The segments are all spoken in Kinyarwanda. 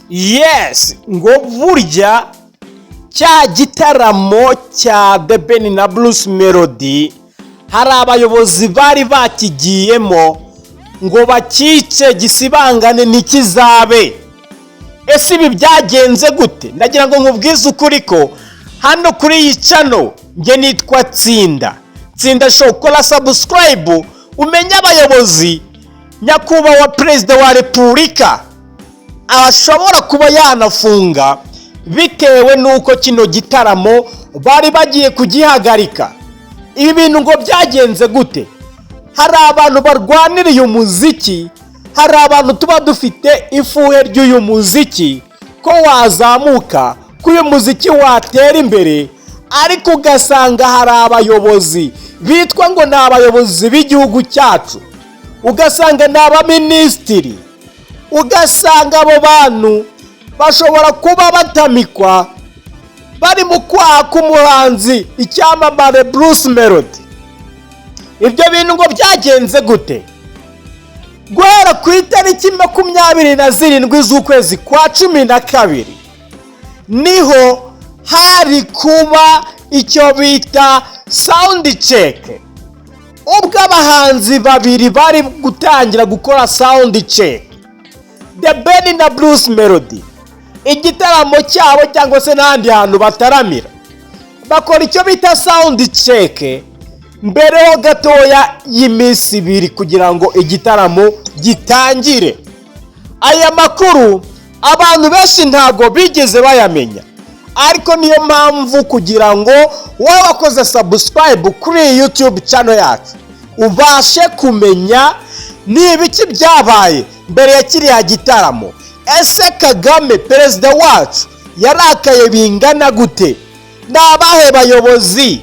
Yes, ngo burya cya gitaramo cya The Ben na Bruce Melody hari abayobozi bari bakigiyemo ngo bakice, gisibangane, ntikizabe. Ese ibi byagenze gute? Ndagira ngo nkubwize ukuri ko hano kuri iyi channel njye nitwa Tsinda Tsinda Show. Kora subscribe umenye abayobozi nyakubahwa Perezida wa Repubulika ashobora kuba yanafunga bitewe n'uko kino gitaramo bari bagiye kugihagarika. Ibi bintu ngo byagenze gute? Hari abantu barwanira uyu muziki, hari abantu tuba dufite ifuhe ry'uyu muziki ko wazamuka, ko uyu muziki watera imbere, ariko ugasanga hari abayobozi bitwa ngo ni abayobozi b'igihugu cyacu, ugasanga ni abaminisitiri, ugasanga abo bantu bashobora kuba batamikwa bari mu kwaha k'umuhanzi icyamamare Bruce Melody. Ibyo bintu ngo byagenze gute? Guhera ku itariki 27 z'ukwezi kwa 12 niho hari kuba icyo bita sound check. Ubwo abahanzi babiri bari gutangira gukora sound check, The Ben na Bruce Melody, igitaramo cyabo cyangwa se n'ahandi hantu bataramira, bakora icyo bita sound check mbere ho gatoya y'iminsi 2 kugira ngo igitaramo gitangire. Aya makuru abantu benshi ntabwo bigeze bayamenya, ariko niyo mpamvu kugira ngo wowe wakoze subscribe kuri iyi YouTube channel yacu ubashe kumenya ni ibiki byabaye mbere ya kiriya gitaramo. Ese Kagame, perezida wacu, yarakaye bingana gute? Ni abahe bayobozi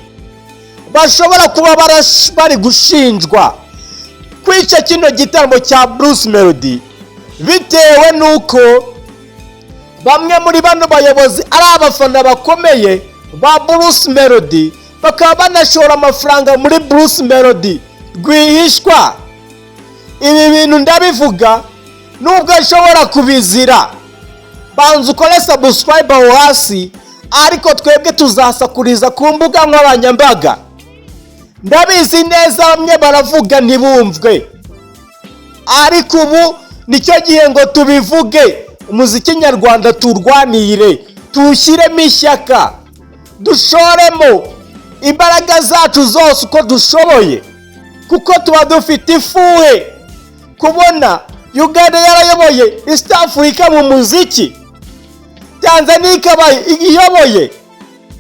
bashobora kuba bari gushinjwa kwica kino gitaramo cya Bruce Melody, bitewe n'uko bamwe muri bano bayobozi ari abafana bakomeye ba Bruce Melody, bakaba banashora amafaranga muri Bruce Melody rwihishwa? Ibi bintu ndabivuga nubwo ashobora kubizira. Banza ukore subscribe aho hasi, ariko twebwe tuzasakuriza ku mbuga nkoranyambaga. Ndabizi neza bamwe baravuga ntibumvwe, ariko ubu nicyo gihe ngo tubivuge. Umuziki nyarwanda turwanire, tuwushyiremo ishyaka, dushoremo imbaraga zacu zose uko dushoboye, kuko tuba dufite ifuhe kubona Uganda yarayoboye East Africa mu muziki, Tanzania ikaba iyoboye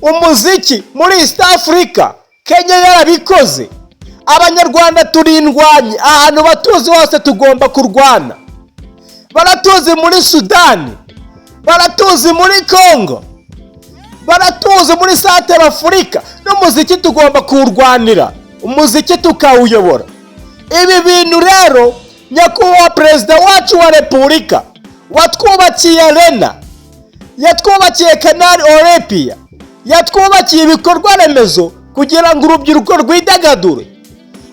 umuziki muri East Africa, Kenya yarabikoze. Abanyarwanda turi indwanyi, ahantu batuzi hose tugomba kurwana. Baratuzi muri Sudani, baratuzi muri Congo, baratuzi muri Central Afurika. N'umuziki tugomba kuwurwanira, umuziki tukawuyobora. Ibi bintu rero, nyakubahwa Perezida wacu wa Repubulika watwubakiye Arena, yatwubakiye Canal Olympia, yatwubakiye ibikorwa remezo kugira ngo urubyiruko rwidagadure,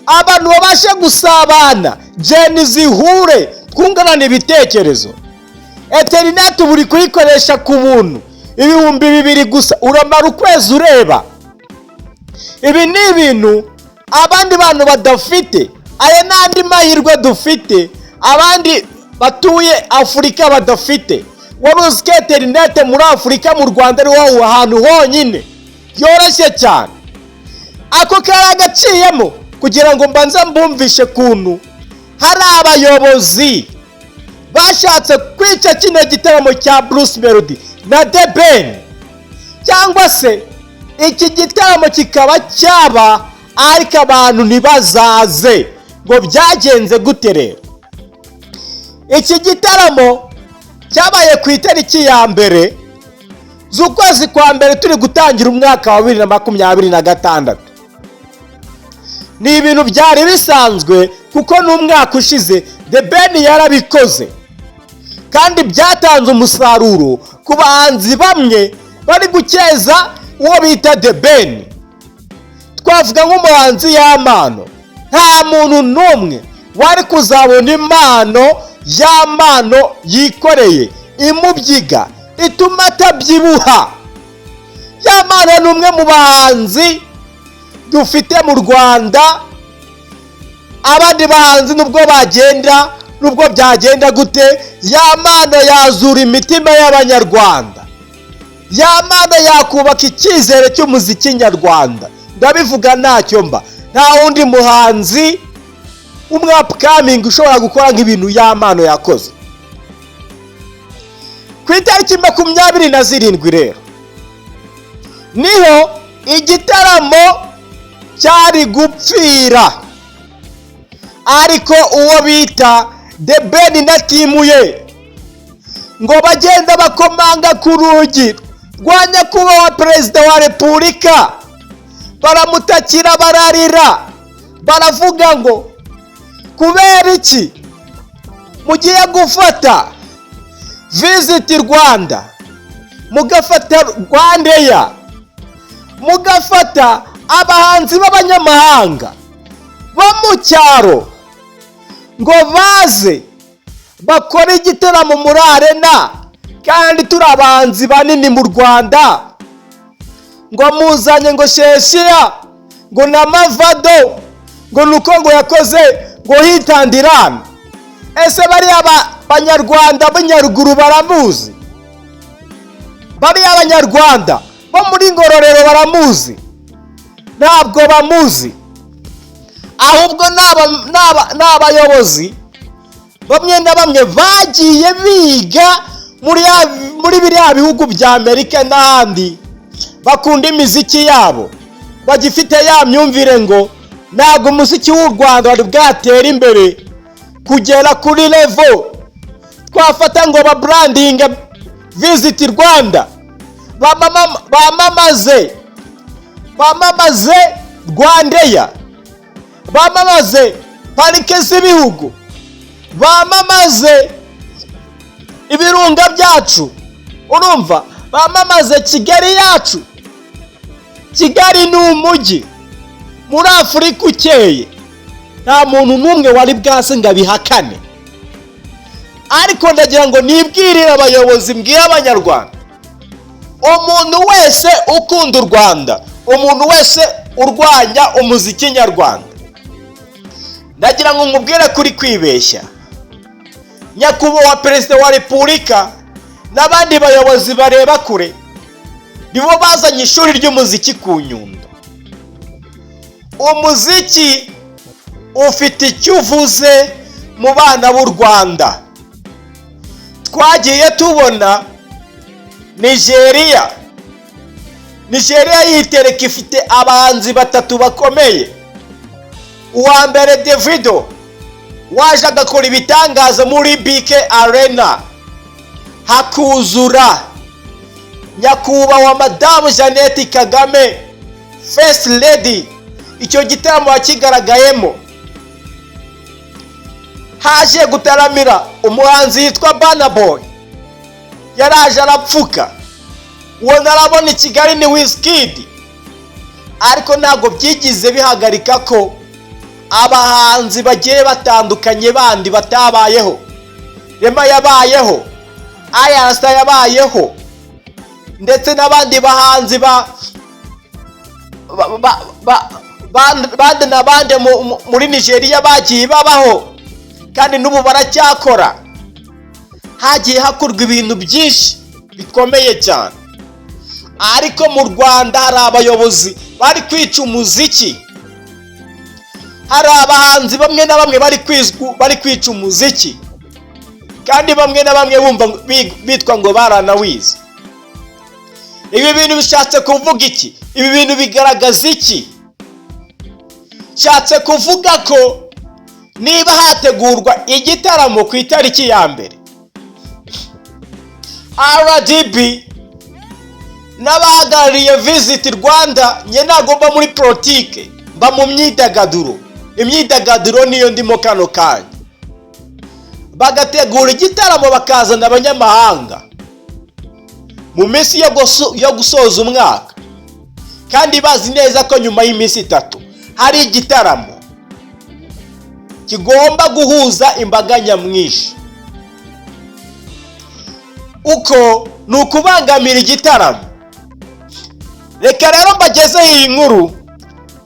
abantu babashe gusabana, Gen Z zihure, twungurane ibitekerezo. Interineti buri kuyikoresha ku buntu, 2000 gusa uramara ukwezi ureba. Ibi ni ibintu abandi bantu badafite. Aya ni andi mahirwe dufite abandi batuye Afurika badafite. Wari uzi ko interinete muri Afurika, mu Rwanda ari wowe ahantu honyine yoroshye cyane? Ako kari agaciyemo kugira ngo mbanze mbumvishe kuntu hari abayobozi bashatse kwica kino gitaramo cya Bruce Melody na The Ben, cyangwa se iki gitaramo kikaba cyaba ariko abantu ntibazaze. Ngo byagenze gute rero? Iki gitaramo cyabaye ku itariki ya 1 z'ukwezi kwa mbere, turi gutangira umwaka wa 2026. Ni ibintu byari bisanzwe, kuko n'umwaka ushize The Ben yarabikoze kandi byatanze umusaruro ku bahanzi bamwe bari gukeza uwo bita The Ben. Twavuga nk'umuhanzi Yampano. Nta muntu n'umwe wari kuzabona impano Yampano yikoreye. Imubyiga ituma atabyibuha. Yampano ni umwe mu bahanzi dufite mu Rwanda. Abandi bahanzi nubwo bagenda, nubwo byagenda gute, Yampano yazura imitima y'Abanyarwanda. Yampano yakubaka icyizere cy'umuziki nyarwanda. Ndabivuga ntacyo mba. Nta wundi muhanzi w'umu upcoming ushobora gukora nk'ibintu Yampano yakoze. Ku itariki 27 rero niho igitaramo cyari gupfira, ariko uwo bita The Ben na team ye ngo bagenda bakomanga ku rugi rwa Nyakubahwa Perezida wa Repubulika, baramutakira, bararira, baravuga ngo: "Kubera iki mugiye gufata Visit Rwanda, mugafata RwandAir, mugafata abahanzi b'abanyamahanga bo mu cyaro ngo baze bakore igitaramo muri Arena, kandi turi abahanzi banini mu Rwanda?" Ngo muzanye ngo Sheshiya, ngo na Mavado, ngo nuko ngo yakoze ngo Hit and Run. Ese bariya Banyarwanda b'inyaruguru baramuzi? Bariya Banyarwanda bo muri Ngororero baramuzi? Ntabwo bamuzi. Ahubwo ni abayobozi bamwe na bamwe bagiye biga muri biriya bihugu bya Amerika n'ahandi, bakunda imiziki yabo, bagifite ya myumvire ngo ntabwo umuziki w'u Rwanda wari bwatere imbere kugera kuri level twafata ngo babrandinge Visit Rwanda, bamamaze RwandAir, bamamaze parike z'ibihugu, bamamaze ibirunga byacu, urumva, bamamaze Kigali yacu. Kigali ni umujyi muri Afurika ukeye, nta muntu n'umwe wari bwase ngo abihakane. Ariko ndagira ngo nibwirire abayobozi, mbwire Abanyarwanda, umuntu wese ukunda u Rwanda, umuntu wese urwanya umuziki nyarwanda, ndagira ngo nkubwire kuri kwibeshya. Nyakubahwa Perezida wa Repubulika n'abandi bayobozi bareba kure nibo bazanye ishuri ry'umuziki ku Nyundo. Umuziki ufite icyo uvuze mu bana b'u Rwanda. Twagiye tubona Nigeria. Nigeria yitereka ifite abahanzi batatu bakomeye. Uwa mbere, Davido, waje agakora ibitangaza muri BK Arena hakuzura. Nyakubahwa Madamu Jeannette Kagame, First Lady, icyo gitaramo yakigaragayemo. Haje gutaramira umuhanzi yitwa Burna Boy, yaraje arapfuka. Uwo narabona i Kigali ni Wizkid. Ariko ntabwo byigize bihagarika ko abahanzi bagiye batandukanye bandi batabayeho. Rema yabayeho, Ayra yabayeho, ndetse n'abandi bahanzi ba bande na bande muri Nigeria bagiye babaho, kandi n'ubu baracyakora. Hagiye hakorwa ibintu byinshi bikomeye cyane, ariko mu Rwanda hari abayobozi bari kwica umuziki, hari abahanzi bamwe na bamwe bari kwica umuziki, kandi bamwe na bamwe bumva bitwa ngo baranawize. Ibi bintu bishatse kuvuga iki? Ibi bintu bigaragaza iki? Bishatse kuvuga ko niba hategurwa igitaramo ku itariki ya 1, RDB n'abahagarariye Visit Rwanda, njye ntabwo mba muri politike, mba mu myidagaduro. Imyidagaduro niyo ndimo kano kanya. Bagategura igitaramo, bakazana abanyamahanga mu minsi yo gusoza umwaka, kandi bazi neza ko nyuma y'iminsi 3 hari igitaramo kigomba guhuza imbaga nyamwinshi. Uko ni ukubangamira igitaramo. Reka rero mbagezeho iyi nkuru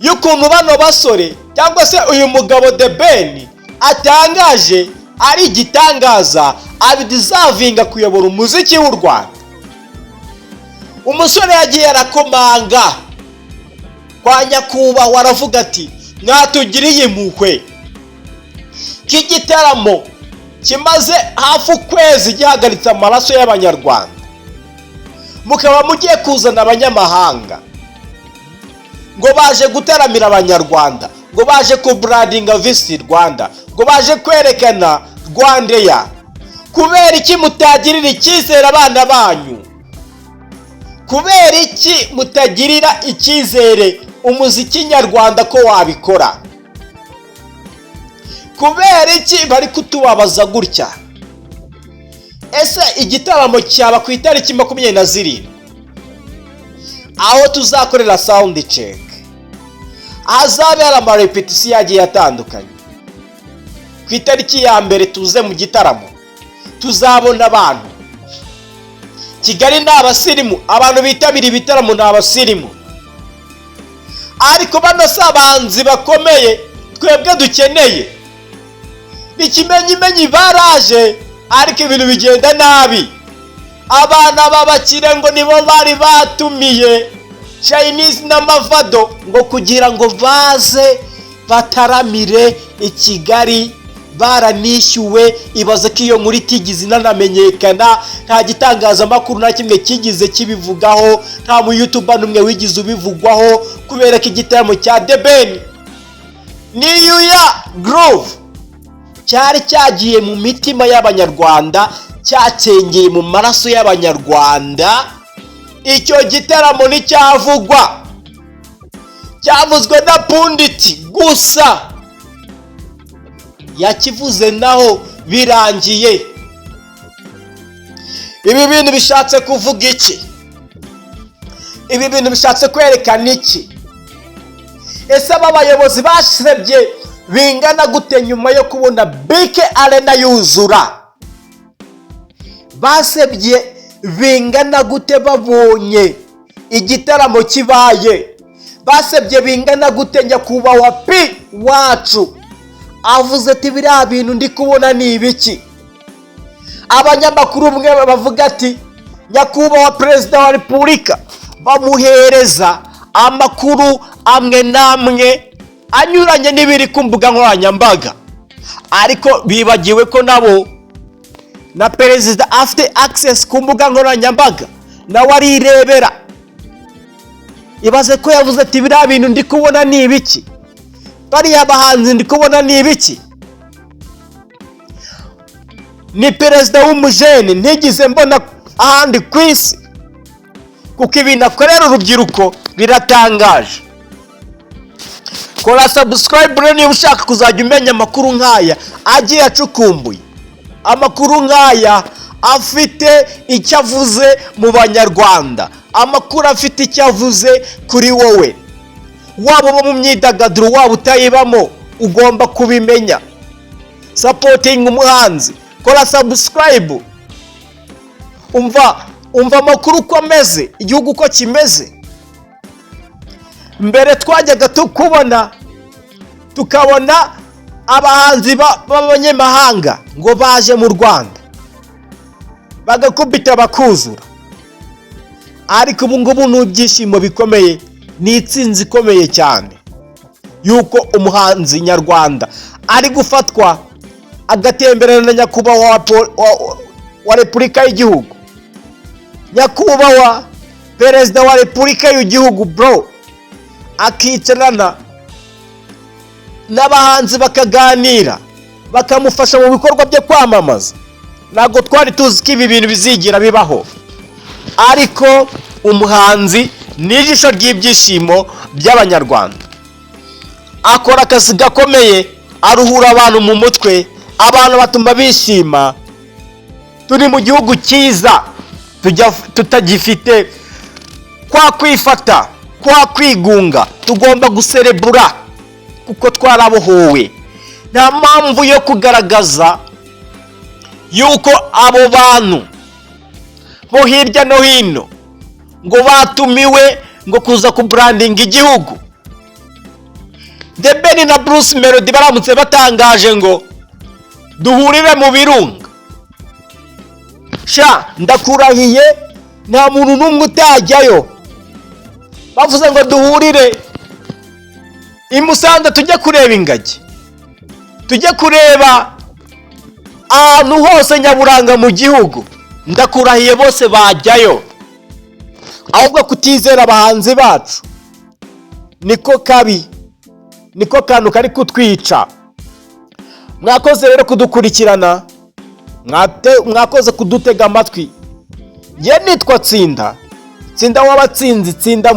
y'ukuntu bano basore, cyangwa se uyu mugabo The Ben, atangaje, ari igitangaza, abideservinga kuyobora umuziki w'u Rwanda. Umusore yagiye arakomanga kwa nyakubahwa, aravuga ati: "Mwatugiriye impuhwe k'igitaramo kimaze hafi ukwezi gihagaritse amaraso y'Abanyarwanda, mukaba mugiye kuzana abanyamahanga ngo baje gutaramira Abanyarwanda, ngo baje kubrandinga Visit Rwanda, ngo baje kwerekana RwandAir. Kubera iki mutagirira icyizere abana banyu? Kubera iki mutagirira icyizere umuziki nyarwanda ko wabikora? Kubera iki bari kutubabaza gutya?" Ese igitaramo cyaba ku itariki 27, aho tuzakorera sound check, ahazabera amarepetisiyo agiye atandukanye? Ku itariki ya 1 tuze mu gitaramo, tuzabona abantu. Kigali ni abasirimu, abantu bitabira ibitaramo ni abasirimu, ariko bano si abahanzi bakomeye twebwe dukeneye. Ikimenyimenyi baraje, ariko ibintu bigenda nabi. Abana b'abakire ngo nibo bari batumiye Chinese na Mavado ngo kugira ngo baze bataramire i Kigali, baranishyuwe. Ibaze ko iyo nkuru itigeze inanamenyekana, nta gitangazamakuru na kimwe kigize kibivugaho, nta muyoutuber n'umwe wigize ubivugwaho, kubera ko igitaramo cya The Ben New Year Groove cyari cyagiye mu mitima y'Abanyarwanda, cyacengeye mu maraso y'Abanyarwanda. Icyo gitaramo nticyavugwa, cyavuzwe na pundit gusa, yakivuze naho birangiye. Ibi bintu bishatse kuvuga iki? Ibi bintu bishatse kwerekana iki? Ese aba bayobozi basebye bingana gute nyuma yo kubona BK Arena yuzura? Basebye bingana gute babonye igitaramo kibaye? Basebye bingana gute nyakubahwa P wacu avuze ati: "Biriya bintu ndi kubona ni ibiki?" Abanyamakuru umwe bavuga ati: "Nyakubahwa Perezida wa Repubulika", bamuhereza amakuru amwe n'amwe anyuranye n'ibiri ku mbuga nkoranyambaga, ariko bibagiwe ko nabo na perezida afite access ku mbuga nkoranyambaga, nawe arirebera. Ibaze ko yavuze ati: "Biriya bintu ndi kubona ni ibiki? Bariya bahanzi ndi kubona ni ibiki?" Ni perezida w'umujene ntigize mbona ahandi ku isi, kuko ibintu akorera urubyiruko biratangaje. Kora subscribe rero niba ushaka kuzajya umenya amakuru nk'aya agiye acukumbuye, amakuru nk'aya afite icyo avuze mu Banyarwanda, amakuru afite icyo avuze kuri wowe, waba uba mu myidagaduro, waba utayibamo, ugomba kubimenya. Supportinga umuhanzi, kora subscribe, umva, umva amakuru uko ameze, igihugu uko kimeze. Mbere twajyaga tukubona, tukabona abahanzi b'abanyamahanga ngo baje mu Rwanda, bagakubita bakuzura, ariko ubu ngubu ni ibyishimo bikomeye, ni itsinzi ikomeye cyane yuko umuhanzi nyarwanda ari gufatwa agatemberana na nyakubahwa wa Repubulika y'igihugu, nyakubahwa Perezida wa Repubulika y'igihugu, bro, akicarana n'abahanzi bakaganira, bakamufasha mu bikorwa byo kwamamaza. Ntabwo twari tuzi ko ibi bintu bizigira bibaho, ariko umuhanzi ni ijisho ry'ibyishimo by'Abanyarwanda. Akora akazi gakomeye, aruhura abantu mu mutwe, abantu batuma bishima. Turi mu gihugu cyiza, tutagifite kwa kwifata, kwa kwigunga. Tugomba guserebura kuko twarabohowe. Nta mpamvu yo kugaragaza yuko abo bantu bo hirya no hino ngo batumiwe ngo kuza kubrandinga igihugu. The Ben na Bruce Melody baramutse batangaje ngo duhurire mu Birunga, sha ndakurahiye, nta muntu n'umwe utajyayo. Bavuze ngo duhurire i Musanze, tujye kureba ingagi, tujye kureba ahantu hose nyaburanga mu gihugu, ndakurahiye bose bajyayo. Ahubwo kutizera abahanzi bacu niko kabi, niko kantu kari kutwica. Mwakoze rero kudukurikirana, mwakoze kudutega amatwi. Ye nitwa Tsinda, Tsinda w'abatsinzi, Tsinda.